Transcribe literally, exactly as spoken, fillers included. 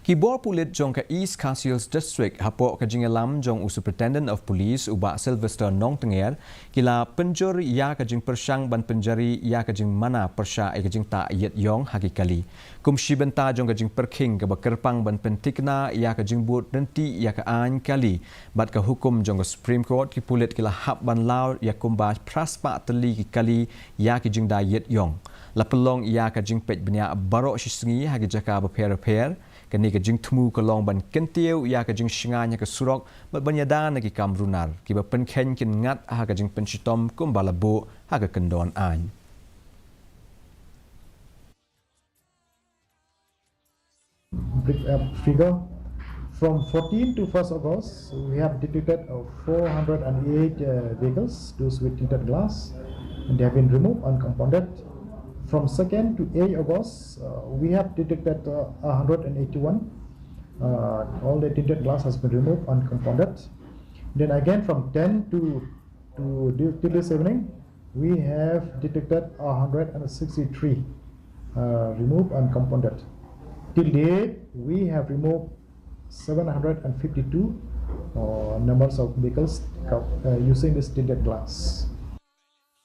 Ki bor pulit jong ka East Khasi Hills District hapoh ka jingïalam jong u Superintendent of Police u Bah Sylvester Nongtnger ki la pynjur ïa ka jingpyrshang ban pynjari ïa ka jingmana pyrshah ïa ka jingtah ïit ïong ha ki kali. Kum shi bynta jong ka jingpyrkhing kaba kyrpang ban pynthikna ïa ka jingbud ryntih ïa ka aiñ kali bad ka hukum jong ka Supreme Court, ki pulit ki la hap ban law ïa kumba phra spah tylli ki kali ïa ki jingda ïit ïong. La pynlong ïa ka jingpeit bniah baroh shi sngi ha ki jaka bapher bapher. Kane ka jingthmu ka long ban kyntiew ïa ka jingshngaiñ ha ka surok bad ban ïada na ki kam runar kiba pynkheiñ kin ngat ha ka jingpynshitom kumba la buh ha ka kyndon aiñ. Brief, uh, figure. From fourteen to first August, we have detected, uh, four hundred and eight, uh, vehicles, those with tinted glass, and they have been removed and compounded. From second to eight August, uh, we have detected, uh, one hundred and eighty-one. Uh, all the tinted glass has been removed and compounded. Then again, from ten to, to thi-, till this evening, we have detected one hundred and sixty-three, uh, removed and compounded. Till date, we have removed seven hundred and fifty-two, uh, numbers of vehicles, uh, using this tinted glass.